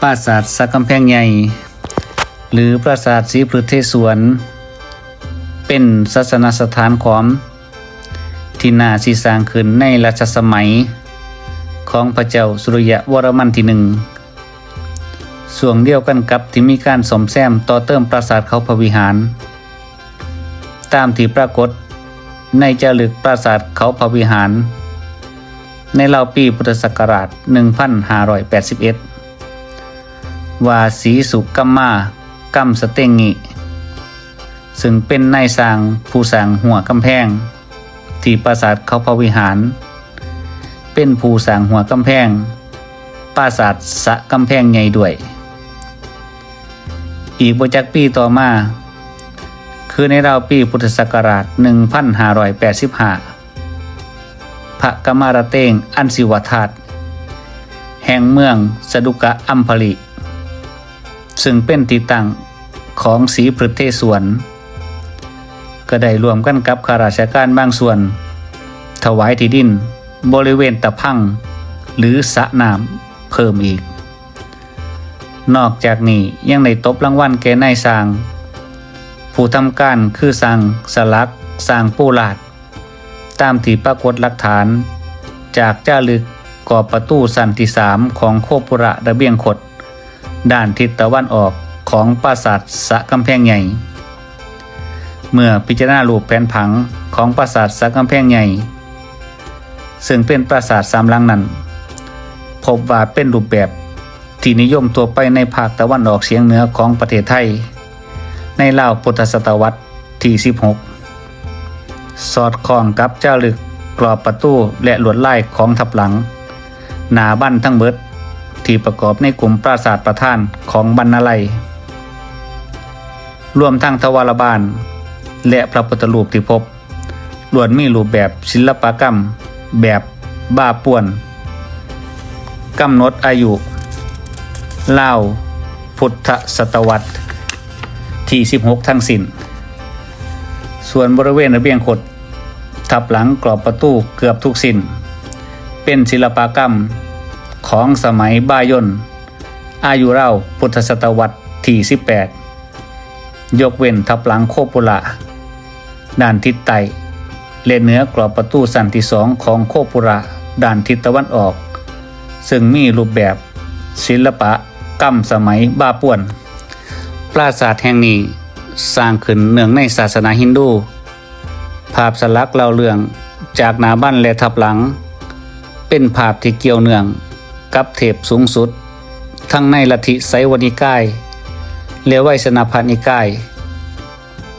ປາສາດສັກກຳແພງໃຫຍ່ ຫຼື ປາສາດສີພຶດເທສວນ ເປັນສາສະນະສະຖານຂອມທີ່ໜ້າຊິສ້າງຂຶ້ນໃນລັດຊະສະໄໝຂອງພະເຈົ້າສຸລິຍະວໍລະມັນທີໜຶ່ງ ຊ່ວງດຽວກັນກັບທີ່ມີການສ້ອມແຊມຕໍ່ເຕີມປາສາດເຂົາພະວິຫານ ຕາມທີ່ປາກົດໃນຈາລຶກປາສາດເຂົາພະວິຫານ ໃນລາວປີພຸດທະສັກກະລາດໜຶ່ງພັນຫ້າຮ້ອຍແປດສິບເອັດ ວ່າ ສີສຸກຳມາ ກຳສະເຕງງິ ຊຶ່ງເປັນນາຍຊ່າງຜູ້ສ້າງຮົ້ວກຳແພງ ທີ່ປາສາດເຂົາພະວິຫານ ເປັນຜູ້ສ້າງຮົ້ວກຳແພງປາສາດສະກຳແພງໃຫຍ່ດ້ວຍ. ອີກບໍ່ຈັກປີຕໍ່ມາ ຄືໃນລາວປີພຸດທະສັກກະລາດໜຶ່ງພັນຫ້າຮ້ອຍແປດສິບຫ້າ ພະກຳມາລະເຕງອັນຊີວະທາດ ແຫ່ງເມືອງສະດຸກະອຳພະລິ ຊຶ່ງເປັນທີ່ຕັ້ງຂອງສີພຶດເທສວນ ກໍໄດ້ຮ່ວມກັນກັບຂ້າລາຊະການບາງສ່ວນ ຖວາຍທີ່ດິນບໍລິເວນຕະພັງ ຫຼື ສະນ້ຳເພີ່ມອີກ. ນອກຈາກນີ້ຍັງໄດ້ຕົບລາງວັນແກ່ນາຍຊ່າງ ຜູ້ທຳການຄືຊ່າງສະຫຼັກ, ຊ່າງປູລາດ ຕາມທີ່ປາກົດຫຼັກຖານຈາກຈາລຶກກອບປະຕູຊັ້ນທີສາມຂອງໂຄປຸລະລະບຽງຄົດ ດ້ານທິດຕາເວັນອອກຂອງປາສາດສະກຳແພງໃຫຍ່. ເມື່ອພິຈາລະນາຮູບແຜນຜັງຂອງປາສາດສະກຳແພງໃຫຍ່ ເຊິ່ງເປັນປາສາດສາມຫຼັງນັ້ນ ພົບວ່າເປັນຮູບແບບທີ່ນິຍົມທົ່ວໄປໃນພາກຕາເວັນອອກສຽງເໜືອຂອງປະເທດໄທ ໃນລາວພຸດທະສະຕະວັດທີສິບຫົກ ສອດຄ່ອງກັບຈາລຶກກລອບປະຕູ ແລະ ລວດລາຍຂອງທັບຫຼັງ ໜ້າບັນທັງເບິດ ທີ່ປະກອບໃນກຸ່ມປາສາດປະທານຂອງບັນນາໄລ, ລວມທັງທະວາລະບານ ແລະ ພະພຸດທະຮູບທີ່ພົບ ລ້ວນມີຮູບແບບສິລະປະກຳແບບບາປວນ, ກຳນົດອາຍຸລາວພຸດທະສະຕະວັດທີສິບຫົກທັງສິ້ນ. ສ່ວນບໍລິເວນລະບຽງຄົດ ທັບຫຼັງກລອບປະຕູເກືອບທຸກສິ້ນ ເປັນສິລະປະກຳຂອງສະໄໝບາຍົນ ອາຍຸລາວພຸດທະສະຕະວັດທີສິບແປດ ຍົກເວັ້ນທັບຫຼັງໂຄປຸລະ ດ້ານທິດໃຕ້ ແລະ ເໜືອກລອບປະຕູຊັ້ນທີສອງຂອງໂຄປຸລະ ດ້ານທິດຕາເວັນອອກ ເຊິ່ງມີຮູບແບບສິລະປະກຳສະໄໝບາປວນ. ປາສາດແຫ່ງນີ້ສ້າງຂຶ້ນເນື່ອງໃນສາສະໜາຮິນດູ. ພາບສະຫຼັກເລົ່າເລື່ອງຈາກໜ້າບັນ ແລະ ທັບຫຼັງ ເປັນພາບທີ່ກ່ຽວເນື່ອງກັບເທບສູງສຸດ ທັງໃນລັດທິໄສຍະວະນິກາຍ ແລະ ໄວສະນະພະນິກາຍ.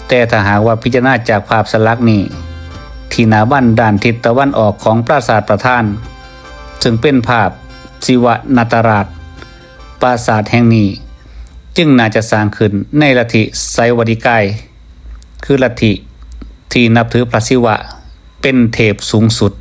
ແຕ່ຖ້າຫາກວ່າພິຈາລະນາຈາກພາບສະຫຼັກນີ້ ທີ່ໜ້າບັນດ້ານທິດຕາເວັນອອກຂອງປາສາດປະທານ ເຊິ່ງເປັນພາບສິວະນາຕະລາດ, ປາສາດແຫ່ງນີ້ຈຶ່ງໜ້າຈະສ້າງຂຶ້ນໃນລັດທິໄສຍະວະນິກາຍ ຄືລັດທິທີ່ນັບຖືພະສິວະເປັນເທບສູງສຸດ.